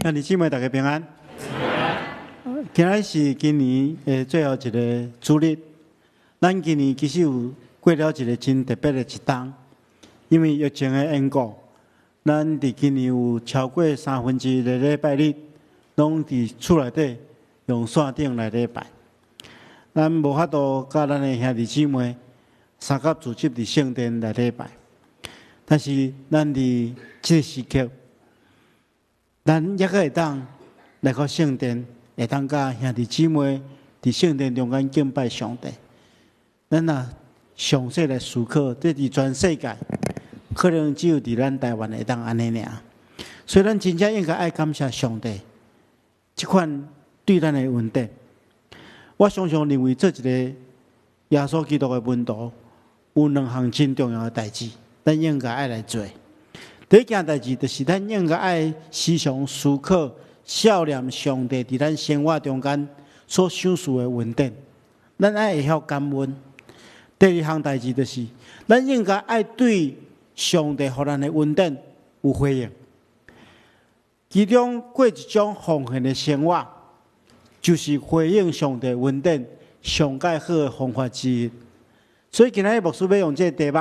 兄弟姊妹，大家平安。今仔是今年的最後一个主日，咱今年其實有過了一个真特別的一冬，因為疫情的緣故，咱佇今年有超過三分之一个禮拜日，攏佇厝內底用線頂來禮拜。咱無法度佮咱的兄弟姊妹相佮組織佇聖殿來禮拜，但是咱佇這个時刻，咱猶閣會當來到聖殿，會當佮兄弟姊妹佇聖殿中間敬拜上帝。咱若詳細來思考，這佇全世界可能只有佇咱台灣會當按呢爾。所以咱真正應該愛感謝上帝，這款對咱的恩典。我常常認為做一个耶穌基督的門徒，有兩項真重要的代誌，咱應該愛來做。第一件代誌就是咱應該愛時常思考、數念上帝佇咱生活中間所賞賜的恩典，咱愛會曉感恩。第二項代誌就是，咱應該愛對上帝予咱的恩典有回應。其中過一種奉獻的生活，就是回應上帝恩典上蓋好的方法之一。所以今仔日牧師欲用這个題目，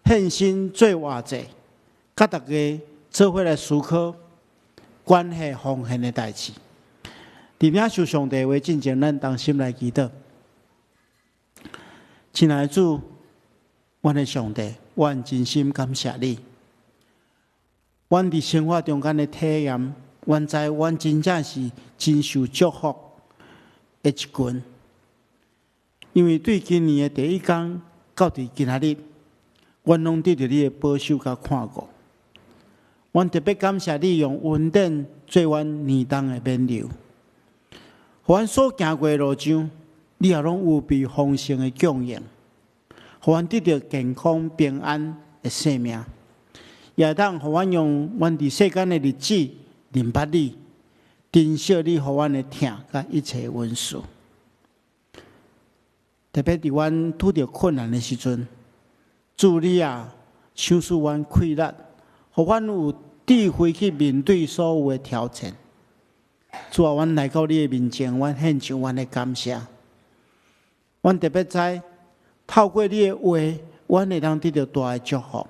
獻身做活祭，佮大家做伙來思考關係奉獻的代誌。佇領受上帝話進前，咱同心來祈禱。親愛的主，阮的上帝，阮真心感謝你。阮佇生活中間的體驗，阮知阮真正是真受祝福的一群。因為對今年的第一工到佇今仔日，阮攏得著你的保守佮看顧。阮特別感謝你用恩典做阮年冬的勉勵，予阮所行過的路上，你也攏有備豐盛的供應，予阮得著健康平安的生命，也會當予阮用阮佇世間的日子認捌你，珍惜你予阮的疼佮一切恩賜。特別佇阮拄著困難的時陣，主你啊，賞賜阮氣力，予阮有智慧去面對所有的挑戰。主啊，阮來到你的面前，阮獻上阮的感謝。阮特別知，透過你的話，阮會當得著大的祝福。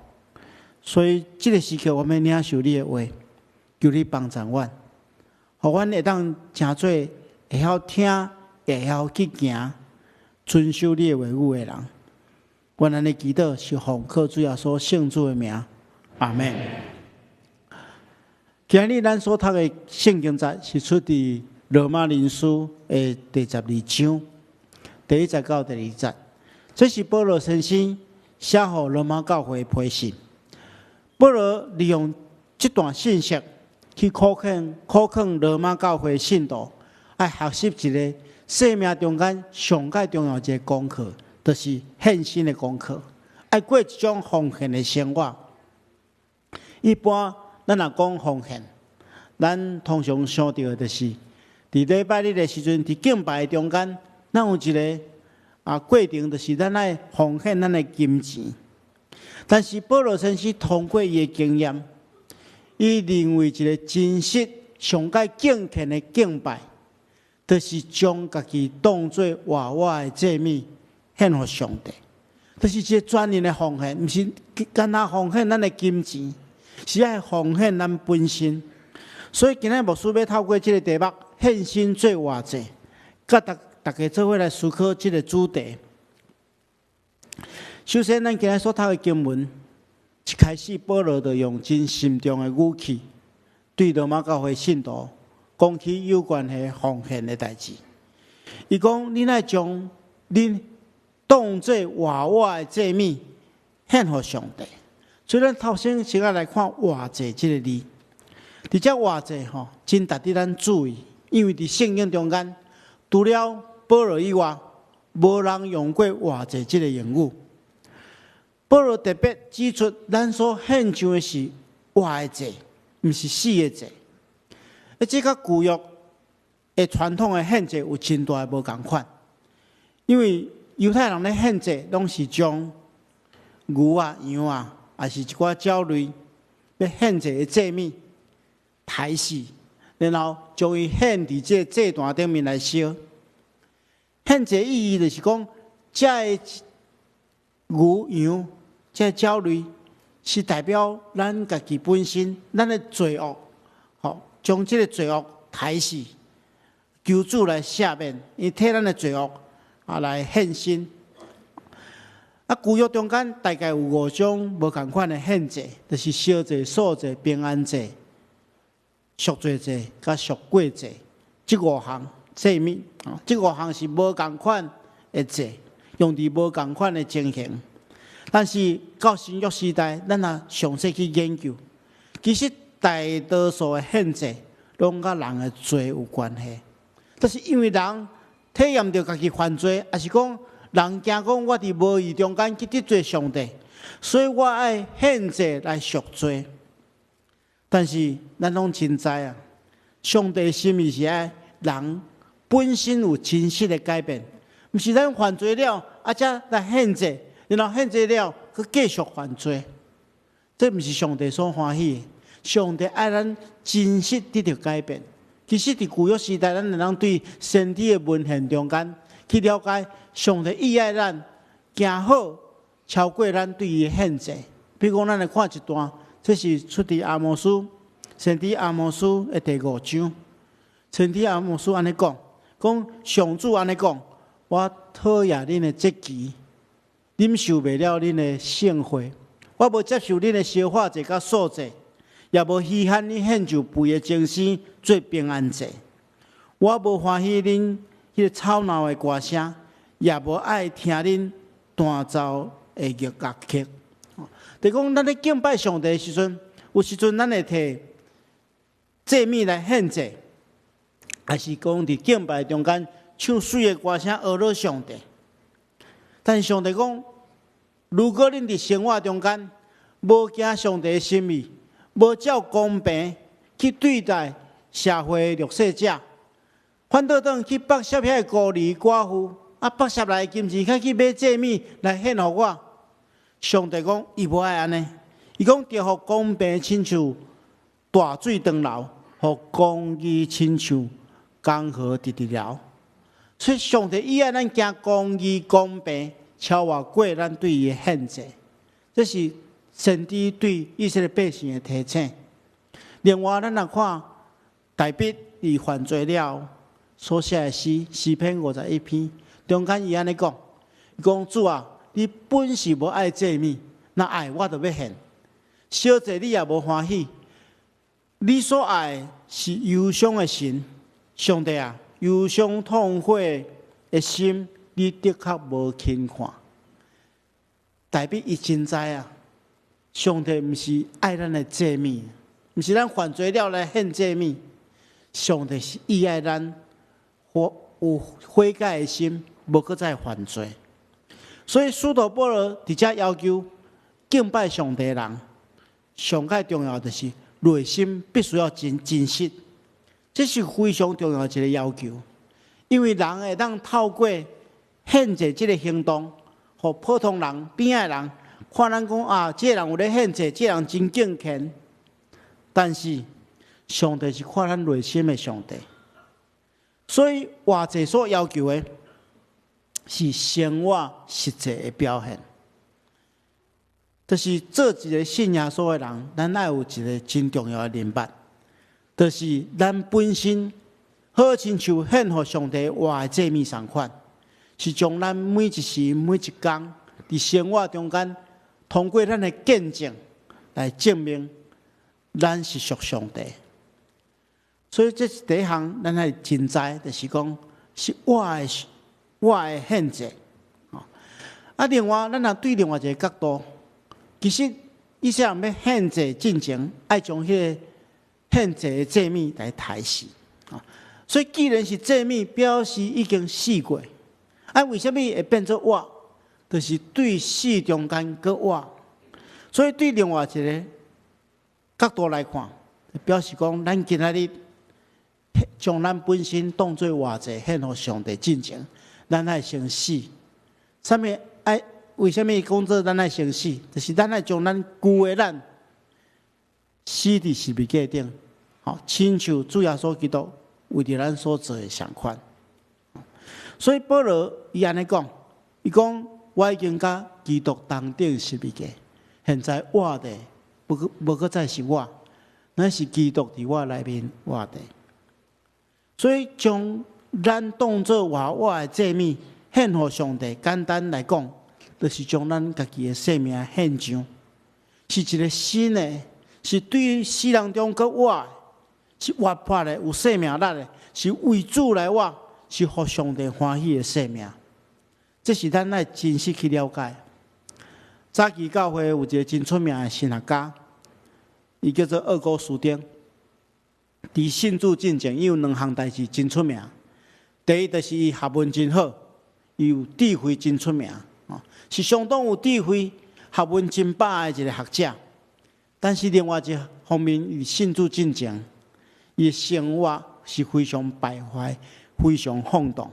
所以，這个時刻，我欲領受你的話，求你幫助阮，予阮會當成做會曉聽、會曉去行、遵守你的話語的人。阮按呢祈禱是奉靠主耶穌聖子的名，阿們。今日咱所讀的聖經節是出佇羅馬人書的第12章第一節到第二節。這是保羅先生寫予羅馬教會的批信。保羅利用這段信息去苦勸、苦勸羅馬教會信徒，愛學習一个生命中間上蓋重要一个功課，就是獻身的功課，愛過一種奉獻的生活。一般咱若講奉獻，咱通常想著的就是佇禮拜日的時陣，佇敬拜的中間，咱有一个過程，就是咱愛奉獻咱的金錢。但是保羅先生通過伊的經驗，伊認為一个真實、上蓋敬虔的敬拜，就是將家己當做活活的祭物獻予上帝，就是一个專一的奉獻，毋是干焦奉獻咱的金錢，是愛奉獻咱本身。所以今仔牧師欲透過這个題目，獻身做活祭，佮逐逐家做伙來思考這个主題。首先，咱今仔所讀的經文，一開始保羅就用真沉重的語氣，對羅馬教會信徒講起有關係奉獻的代誌。伊講：恁愛將恁當做活活的祭物獻予上帝。所以，咱頭先先來看“活祭”這个字。佇這活祭吼，真值得咱注意，因為佇聖經中間，除了保羅以外，無人用過活祭這个用語。保羅特別指出，咱所獻上的是活的祭，毋是死的祭。這佮舊約的傳統的獻祭有真大的無仝款，因為猶太人咧獻祭，攏是將牛啊、羊啊，抑是一寡鳥類，欲獻祭的祭物，刣死，然後將伊獻佇這個祭壇頂面來燒。獻祭意義就是講，這个牛羊、這个鳥類是代表咱家己本身，咱的罪惡，吼，將這个罪惡刣死，求主來赦免，伊替咱的罪惡啊來獻身。啊，舊約中間大概有五種無仝款的獻祭，就是燒祭、素祭、平安祭、贖罪祭、佮贖過祭，這五項祭物，啊，這五項是無仝款的祭，用佇無仝款的情形。但是到新約時代，咱若詳細去研究，其實大多數的獻祭攏佮人的罪有關係。就是因為人體驗著家己犯罪，抑是講人驚講我佇無意中間去得罪上帝，所以我愛獻祭來贖罪。但是咱攏真知啊，上帝心意是愛人本身有真實的改變，毋是咱犯罪了，啊才來獻祭，然後獻祭了，閣繼續犯罪，這毋是上帝所歡喜的。上帝愛咱真實得著改變。其實，佇舊約時代，咱會當對先知的文獻中間去了解，上帝意愛咱行好，超過咱對伊的獻祭。比如講，咱來看一段，這是出佇阿摩司，先知阿摩司的第五章。先知阿摩司按呢講，講上主按呢講，我討厭恁的節期，忍受袂了恁的聖會，我無接受恁的燒化祭佮素祭，也無稀罕恁獻上肥的精牲做平安祭。我無歡喜恁彼個吵鬧的歌聲，也無愛聽恁彈奏的樂曲。就講咱咧敬拜上帝的時陣，有時陣咱會提祭物來獻祭，還是講佇敬拜中間唱媠的歌聲呵咾上帝。但是上帝講，如果恁佇生活中間無行上帝的心意，無照公平去對待社會弱勢者，反倒轉去剝削遐个孤兒寡婦，啊，剝削來的金錢，較去買祭物來獻予我。上帝講，伊無愛按呢，伊講著予公平親像大水長流，予公義親像江河直直流。所以上帝伊愛咱行公義公平，超越過咱對伊的獻祭。這是先知對以色列百姓的提醒。另外，咱若看大衛伊犯罪了所寫的詩，詩篇51篇，中間伊按呢講：伊講主啊，你本是無愛祭物，若愛我就欲獻。燒祭你也無歡喜，你所愛的是憂傷的神，上帝啊，憂傷痛悔的心，你的確無輕看。大衛伊真知啊，上帝毋是愛咱的祭物，毋是咱犯罪了來獻祭物，上帝是意愛咱或有悔改的心，無閣再犯罪。所以使徒保羅佇遮要求敬拜上帝的人，上蓋重要就是內心必須要真真實，這是非常重要一個要求。因為人會當透過獻祭這个行動，予普通人邊仔的人看咱講啊，這个人有咧獻祭，這个人真敬虔。但是上帝是看咱內心的上帝，所以活祭所要求的是生活實際的表現。就是做一个信耶穌的人，咱愛有一个真重要的認捌，就是咱本身好親像獻予上帝活的祭物仝款，是將咱每一時每一工佇生活中間，通過咱的見證來證明咱是屬上帝。所以這是第一項，咱愛真知，就是講是活的獻祭。啊，另外，咱若對另外一个角度，其實以色列人欲獻祭進前，愛將彼个獻祭的祭物來刣死。所以既然是祭物，表示已經死過。啊，為啥物會變做活？就是對死中間閣活。所以對另外一个角度來看，表示講咱今仔日將咱本身當做活祭獻予上帝進前，咱愛先死。啥物愛？為啥物講做咱愛先死？就是咱愛將咱舊的咱死佇十字架頂，吼，親像主耶穌基督為著咱所做的相款。所以保羅伊按呢講，伊講我已經佮基督同釘十字架，現在活的無閣再是我，乃是基督佇我內面活的。所以將咱當做活活的祭物獻予上帝，簡單來講，就是將咱家己的生命獻上，是一個新的，是對死人中閣活的，是活潑的，有生命力的，是為主來活，是予上帝歡喜的生命。這是咱愛真實去了解。早期教會有一個真出名的神學家，伊叫做奧古斯丁。佇信主進前，伊有兩項代誌真出名。第一，就是伊學問真好，伊有智慧真出名，是相當有智慧、學問真飽的一個學者。但是另外一方面，伊信主進前，伊的生活是非常敗壞、非常放蕩。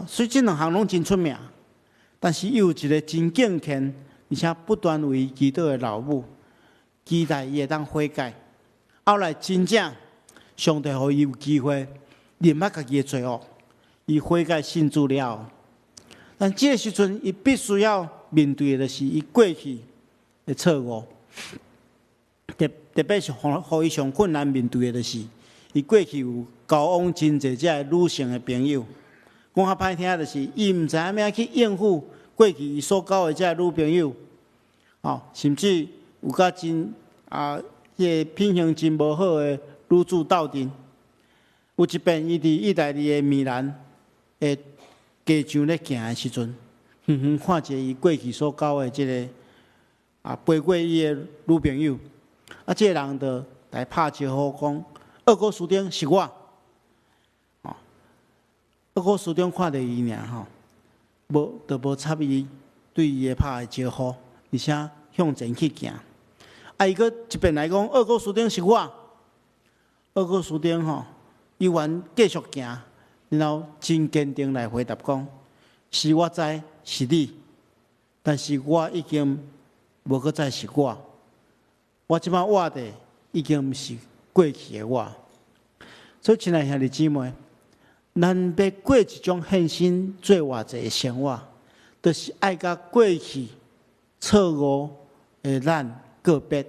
所以這兩項攏真出名。但是伊有一個真敬虔，而且不斷為祈禱的老母，期待伊會當悔改。後來真正上帝予伊有機會認捌家己的罪惡，伊悔改信主了。但這個時陣，伊必須要面對的就是伊過去的錯誤。特別是予伊上困難面對的就是，伊過去有交往真濟這个女性的朋友。講較歹聽，就是伊毋知影欲按怎去應付過去伊所交的這个女朋友，哦，甚至有佮真啊，彼个品行真無好的女子鬥陣。有一遍，伊佇意大利的米蘭的街上咧行的時陣，遠遠看一個伊過去所交的這个啊，陪過伊的女朋友，啊，這個人就來拍招呼講：“奧古斯丁，是我。”哦，奧古斯丁看著伊爾吼，無就無插伊對伊的拍的招呼，而且向前去行。啊，伊閣一遍來講：“奧古斯丁，是我。”奧古斯丁吼，依然繼續行，然後真堅定來回答講：“是我知是你，但是我已經無閣再是我，我這擺活的已經毋是過去的我。”所以，親愛兄弟姊妹，咱欲過一種獻身做活祭的生活，就是愛佮過去錯誤的咱告別，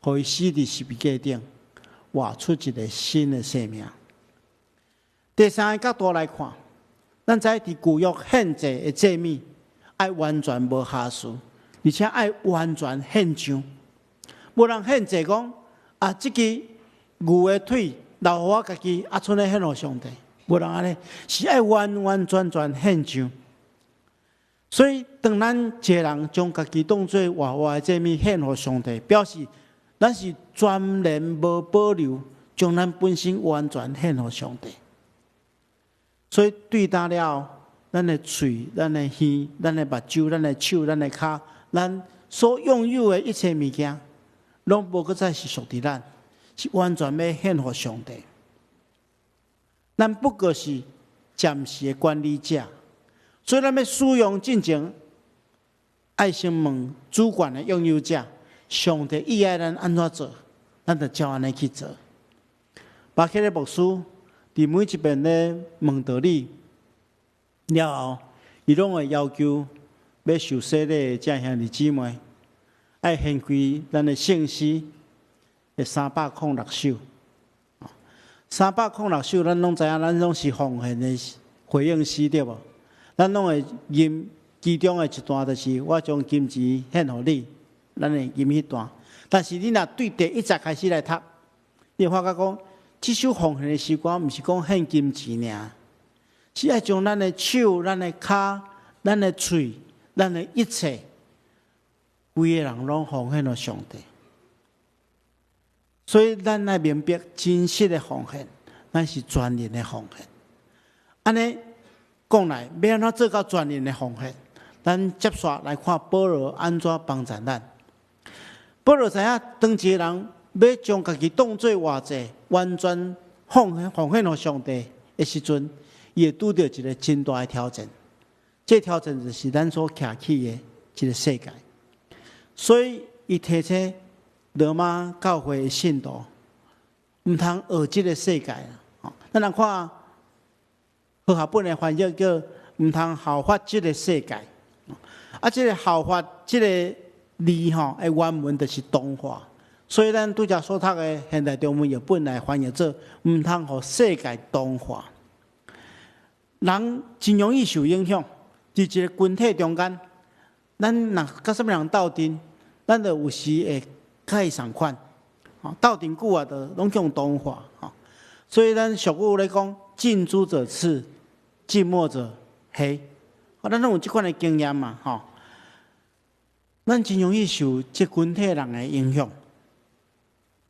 予伊死佇十字架頂，活出一個新的生命。第三个角度來看，咱知佇舊約獻祭的祭物，愛完全無瑕疵，而且愛完全獻上。無人獻祭講啊，這支牛的腿留予我家己，啊，賰的獻予上帝。無人按呢，是愛完完全全獻上。所以，當咱一個人將家己當做活活的祭物獻予上帝，表示咱是全然無保留，將咱本身完全獻予上帝。所以對今了後，咱的喙、咱的耳、咱的目睭、咱的手、咱的跤，咱所擁有的一切物件，攏無閣再是屬於咱，是完全欲獻予上帝。咱不過是暫時的管理者，所以咱欲使用進前，愛先問主權的擁有者，上帝意愛咱按怎做，咱就照按呢去做。巴克的牧師佇每一遍咧問道理了後，伊攏會要求欲受洗禮的這兄弟姊妹，愛掀開咱的聖詩的306首。306首，咱攏知影，咱攏是奉獻的回應詩，對無？咱攏會吟其中的一段，就是我將金錢獻予你，咱會吟彼段。但是你若對第一節開始來讀，你會發覺講，這首奉獻的詩歌，毋是講獻金錢爾，是愛將咱的手、咱的跤、咱的喙、咱的一切，規个人攏奉獻予上帝。所以，咱愛明白真實的奉獻，咱是全然的奉獻。按呢講來，欲按怎做到全然的奉獻？咱接續來看保羅按怎幫助咱。保羅知影，當一個人欲將家己當做活祭，完全奉獻予上帝的時陣，伊會拄著一個真大的挑戰。這挑戰就是咱所徛起的這個世界。所以，伊提醒羅馬教會的信徒，毋通學這个世界啦。吼，咱來看和合本的翻譯叫毋通效法這个世界。啊，這个效法這个字吼，的原文就是同化。所以咱拄才所讀的現代中文譯本來翻譯做毋通予世界同化。人真容易受影響，佇一个群體中間，咱若佮啥物人鬥陣，咱就有時會佮伊仝款，吼，鬥陣久啊，就攏予同化，吼。所以咱俗語咧講，近朱者赤，近墨者黑，咱攏有這款的經驗嘛，吼。咱真容易受這群體人的影響。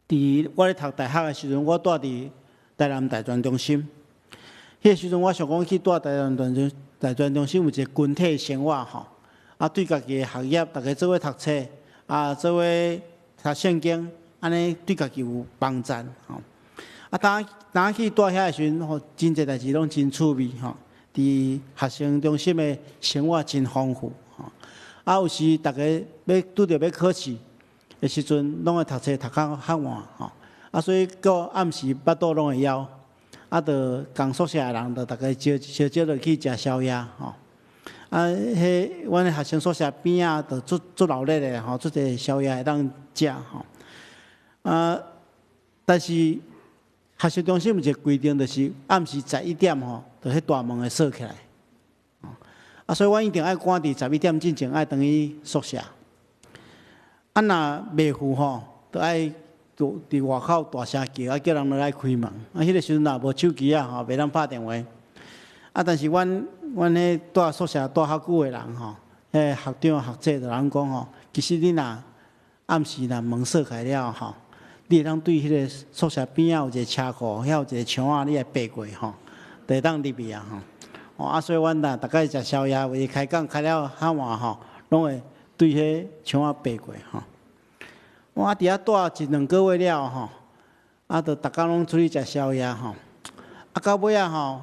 佇我咧讀大學的時陣，我住佇台南大專中心。彼个時陣，我想講去蹛台南大專中心有一个群體生活吼，啊，對家己的學業，逐家做伙讀冊，啊，做伙讀聖經，按呢對家己有幫助吼。啊，當當去蹛遐的時陣吼，真濟代誌攏真趣味吼。佇學生中心的生活真豐富吼。啊，有時逐家欲拄著欲考試的時陣，攏會讀冊讀較較晚吼。啊，所以到暗時腹肚攏會枵。啊，就仝宿舍的人，就逐家招相招落去食宵夜吼。啊，彼阮的學生宿舍邊仔，就足足鬧熱的吼，足濟宵夜會當食吼。啊，但是學生中心有一个規定，就是暗時十一點吼，就彼大門會鎖起來。啊，所以阮一定愛趕佇十一點進前愛轉去宿舍。啊，若袂赴吼，就愛佇外口大聲叫，啊叫人落來開門。啊，彼个時陣也無手機啊，吼，袂當拍電話。啊，但是阮彼蹛宿舍蹛較久的人吼，彼學長學姐就人講吼，其實你若暗時若門鎖起來了吼，你會當對彼个宿舍邊仔有一个車庫，遐有一个牆仔，你會爬過吼，就會當入去啊吼。哦，啊，所以阮若逐擺食宵夜，為開講開了較晚吼，攏會對彼牆仔爬過吼。我佇遐蹛一兩个月了吼，啊，就逐工攏出去食宵夜吼。啊，到尾仔吼，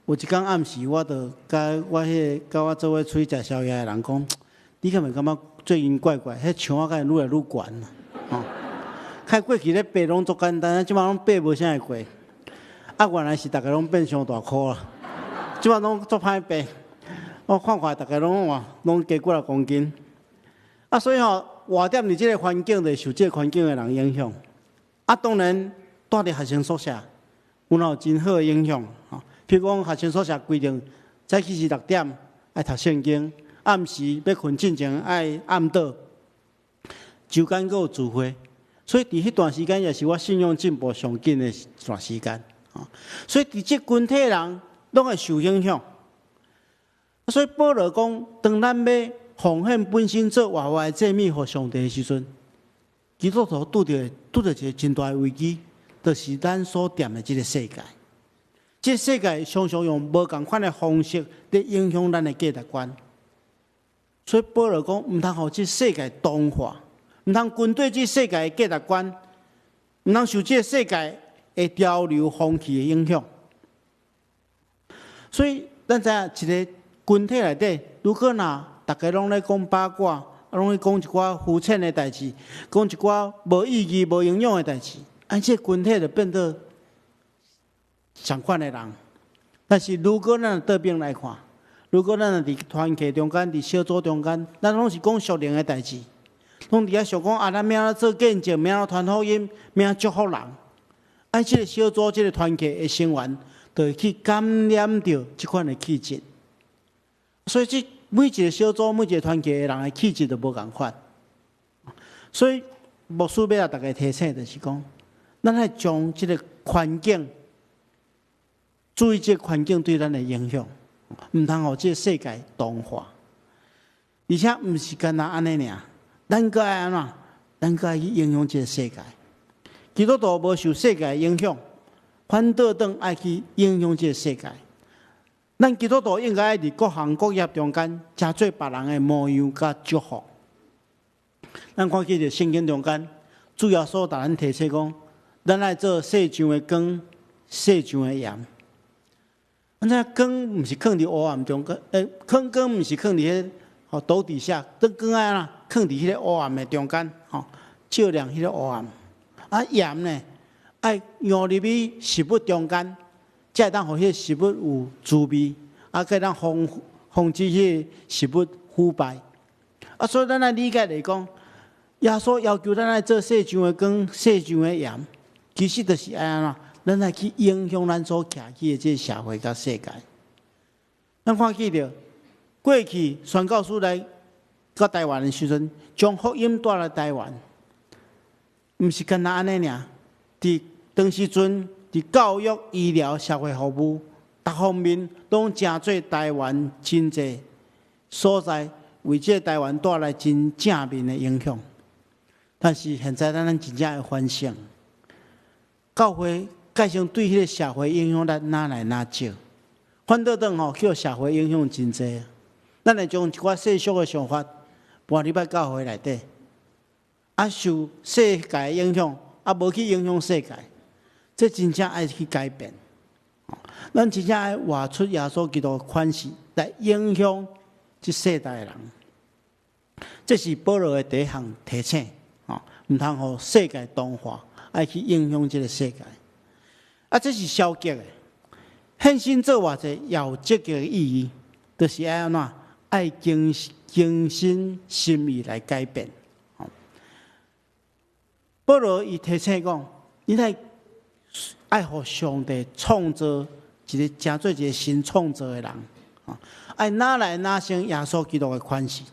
有一工暗時，我就佮我彼个佮我做伙出去食宵夜的人講，你敢袂感覺最近怪怪？彼牆仔敢會愈來愈懸吼？較過去咧爬攏足簡單，這擺攏爬無啥會過。啊，原來是逐家攏變傷大箍啦，這擺攏足歹爬。我看看逐家攏哇，攏加幾若公斤。啊，所以吼，活踮佇這个環境，就會受這个環境的人影響。啊，當然，蹛佇學生宿舍，有有真好的影響。吼，譬如講，學生宿舍規定早起是6點愛讀聖經，暗時欲睏進前愛暗禱，週間閣有聚會。所以佇彼段時間也是我信仰進步上緊的一段時間。所以佇這群體人攏會受影響。所以保羅講，當咱欲奉獻本身做活活的祭物予上帝的時陣，基督徒拄著一个真大的危機，就是咱所踮的這个世界。這个世界常常用無仝款的方式咧影響咱的價值觀。所以保羅講，毋通予這世界同化，毋通跟綴這世界的價值觀，毋通受這个世界的潮流風氣的影響。所以咱知影一个群體內底，如果若逐家攏咧講八卦，攏咧講一寡膚淺的代誌，講一寡無意義、無營養的代誌，按這個群體就變做仝款的人。但是如果咱倒轉來看，如果咱若佇團契中間、佇小組中間，咱攏是講屬靈的代誌，攏佇遐想講啊，咱欲按怎做見證，欲按怎傳福音，欲按怎祝福人。按這个小組、這个團契的成員，就會去感染著這款的氣質。所以，這每一个小組、每一个團契的人的氣質都無仝款。所以，牧師欲共逐家提醒，就是講，咱愛將這个環境，注意這个環境對咱的影響，毋通予這个世界同化。而且，毋是干焦按呢爾，咱閣愛按怎？咱閣愛去影響這个世界。基督徒無受世界的影響，反倒轉愛去影響這个世界。咱基督徒應該愛佇各行各業中間，成做別人的模樣佮祝福。咱看見佇聖經中間，主耶穌共咱提醒講，咱愛做世上的光，世上的鹽。咱知光毋是囥佇黑暗中間，囥光毋是囥佇彼吼斗底下，這光愛按怎囥佇彼个黑暗的中間，吼，照亮彼个黑暗。啊，鹽呢，愛溶入去食物中間，才會當予彼个食物有滋味，啊，閣會當防止彼个食物腐敗。啊，所以咱來理解來講，耶穌要求咱愛做世上的光、世上的鹽，其實就是愛按怎？咱愛去影響咱所徛起的這个社會佮世界。咱看見著過去宣教師來到台灣的時陣，將福音帶來台灣，毋是干焦按呢爾。佇當時陣，佇教育、醫療、社會服務各方面，攏成做台灣真濟所在，為這個台灣帶來真正面的影響。但是現在咱真正會反省，教會蓋上對彼个社會影響力愈來愈少，反倒轉吼，予社會影響真濟。咱會將一寡世俗的想法搬入來教會內底，啊，受世界影響，啊，無去影響世界，這真正愛去改變。咱真正愛活出耶穌基督的款式，來影響這世代的人。這是保羅的第一項提醒，吼，毋通予世界同化，愛去影響這个世界。啊，這是消極的，獻身做偌濟也有積極的意義，就是愛按怎？愛更新心意來改變。保羅伊提醒講，你愛愛予上帝創造一个成做一个新創造的人，愛愈來愈像耶穌基督的款式。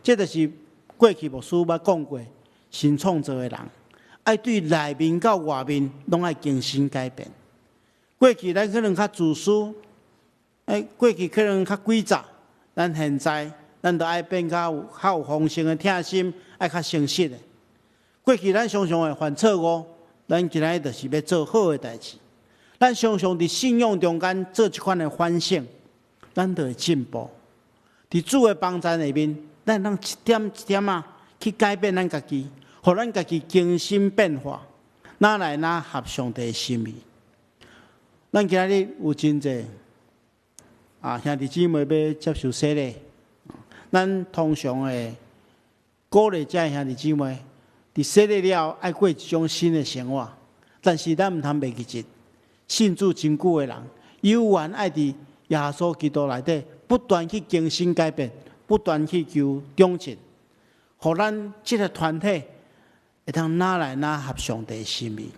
這就是過去牧師捌講過，新創造的人愛對內面到外面攏愛更新改變。過去咱可能較自私，欸，過去可能較詭詐，咱現在咱著愛變較有豐盛的疼心，愛較誠實的。過去咱常常會犯錯誤，咱今仔日就是欲做好的代誌。咱常常佇信仰中間做這款的反省，咱就會進步。佇主的幫助下面，咱通一點一點仔去改變咱家己，予咱家己更新變化，愈來愈合上帝的心意。咱今仔日有真濟啊兄弟姊妹欲接受洗禮，咱通常會鼓勵這兄弟姊妹，佇洗禮了後愛過一種新的生活。但是咱毋通袂記得，信主真久的人，猶原愛佇耶穌基督內底不斷去更新改變，不斷去求長進，予咱這个團體會當愈來愈合上帝的心意。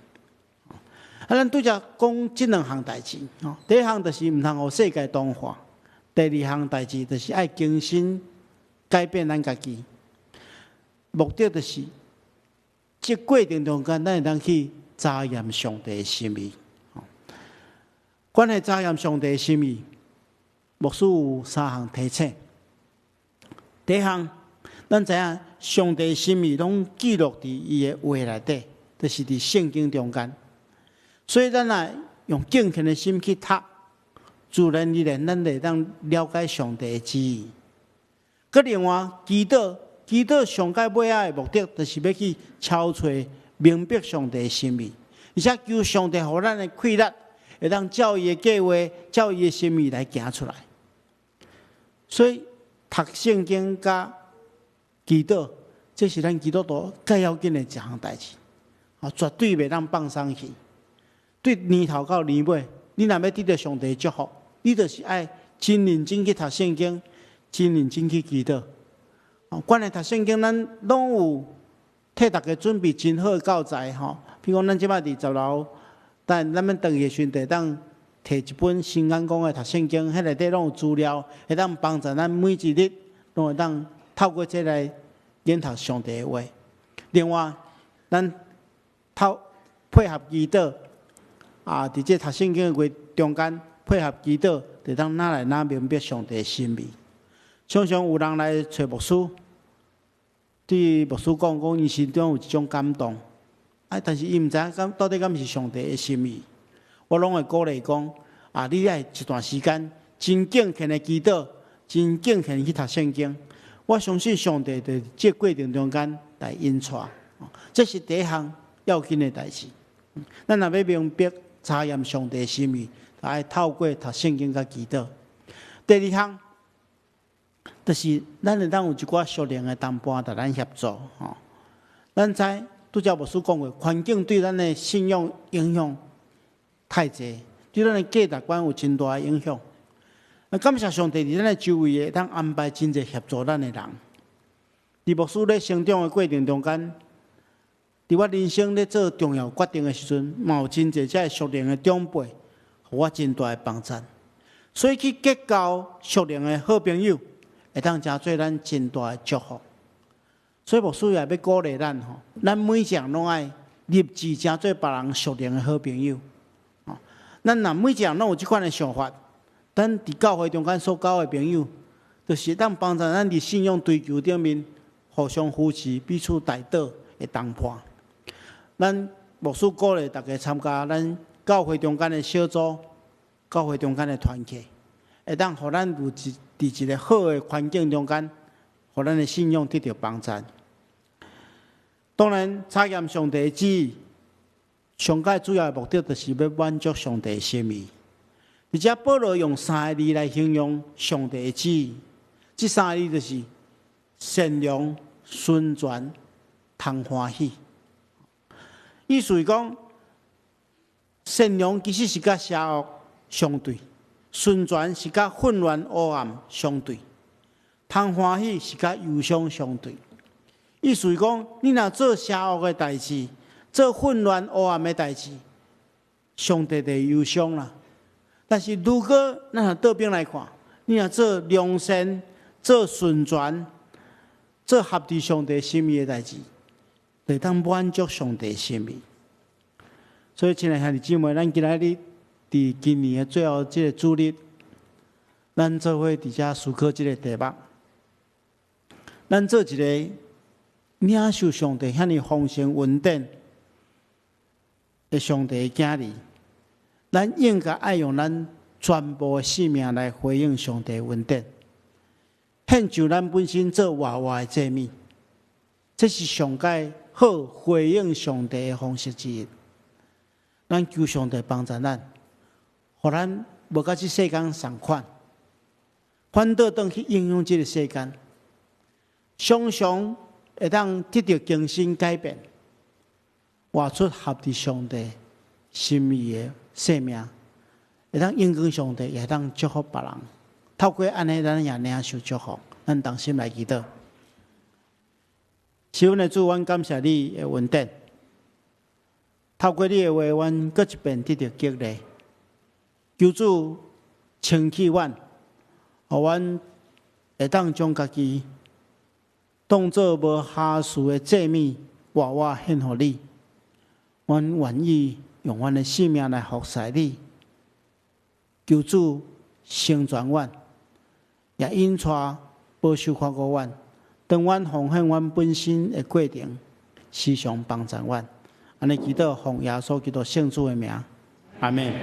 啊，咱拄才講這兩項代誌，吼，第一項就是毋通予世界同化，第二項代誌就是愛更新改變咱家己，目的就是，這過程中間，咱會當去查驗上帝的心意。關於查驗上帝的心意，牧師有三項提醒。第一項，咱知影上帝的心意攏記錄佇伊的話內底，就是佇聖經中間。所以咱若用敬虔的心去讀，自然而然，咱會當了解上帝的旨意。閣另外，祈禱，祈禱上蓋尾仔的目的，就是欲去敲揣明白上帝的心意，而且求上帝予咱的氣力，會當照伊的計劃、照伊的心意來行出來。所以讀聖經佮祈禱，這是咱基督徒較要緊的一項代誌，啊，絕對袂當放鬆去。對年頭到年尾，你若欲得著上帝祝福，你就是愛真認真去讀聖經，真認真去祈禱。關於讀聖經，咱攏有替大家準備真好的教材吼。比如講，咱這擺佇10樓，等咱們轉去的時陣，會當提一本新眼光的讀聖經，彼內底攏有資料，會當幫助咱每一日攏會當透過這來研讀上帝的話。另外，咱透配合祈禱，啊，佇這讀聖經的過中間配合祈禱，就當愈來愈明白上帝的心意。常常有人來揣牧師，對牧師講講，伊心中有一種感動，啊，但是伊毋知影敢到底敢是上帝的心意。我攏會鼓勵講，啊，你愛一段時間真敬虔的祈禱，真敬虔去讀聖經。我相信上帝佇這過程中間來引帶，這是第一項要緊的代誌。咱若欲明白查驗上帝的心意，愛透過讀聖經佮祈禱。第二項，就是咱會當有一寡屬靈的同伴佇咱協助吼。咱知拄才牧師講過，環境對咱的信仰影響太濟，對咱的價值觀有真大的影響。啊，感謝上帝，佇咱的周圍會當安排真濟協助咱的人。佇牧師咧成長的過程中間，佇我人生咧做重要決定的時陣，嘛有真濟這屬靈的長輩，予我真大的幫贊。所以去結交屬靈的好朋友，會當成做咱真大的祝福。所以牧師也欲鼓勵咱吼，咱每一人攏愛立志成做別人屬靈的好朋友。吼，咱若每一人攏有這款的想法，咱佇教會中間所交的朋友，就是會當幫助咱佇信仰追求頂面互相扶持、彼此代禱的同伴。咱牧師鼓勵大家參加咱教會中間的小組、教會中間的團契，會當予咱有一佇一個好的環境中間，予咱的信仰得著幫贊。當然，查驗上帝的旨意，上蓋主要的目的就是欲滿足上帝的心意。而且保羅用三个字來形容上帝的旨意，這三个字就是善良、純全、通歡喜。意思是講，善良其實是佮邪惡相對，純全是佮混亂黑暗相對，通歡喜是佮憂傷相對。意思是講，你若做邪惡的代誌，做混亂黑暗的代誌，上帝就會憂傷啦。但是如果咱若倒轉來看，你若做良善、做純全、做合佇上帝心意的代誌，就會當滿足上帝心意。所以，親愛兄弟姊妹，咱今仔日佇今年的最後這个主日，咱做伙佇遮思考這个題目，咱做一个領受上帝遐爾豐盛恩典的上帝的囝兒，咱應該愛用咱全部的生命來回應上帝的恩典，獻上咱本身做活活的祭物，這是上蓋好回應上帝的方式之一。咱求上帝幫助咱，予咱無佮這世間仝款，反倒轉去影響這个世間，常常會當得著更新改變，活出合佇上帝心意的生命，會當榮光上帝，也會當祝福別人。透過按呢，咱也領受祝福。咱同心來祈禱。是阮的主，阮感謝你的恩典。透過你的話，阮閣一遍得著激勵。求主清氣阮，予阮會當將家己當做無瑕疵的祭物，活活獻予你。阮願意用阮的生命來服侍你。求主成全阮，也引帶保守看顧阮。當阮奉獻阮本身的過程，時常幫助阮。按呢祈禱，奉耶穌基督聖子的名，阿們。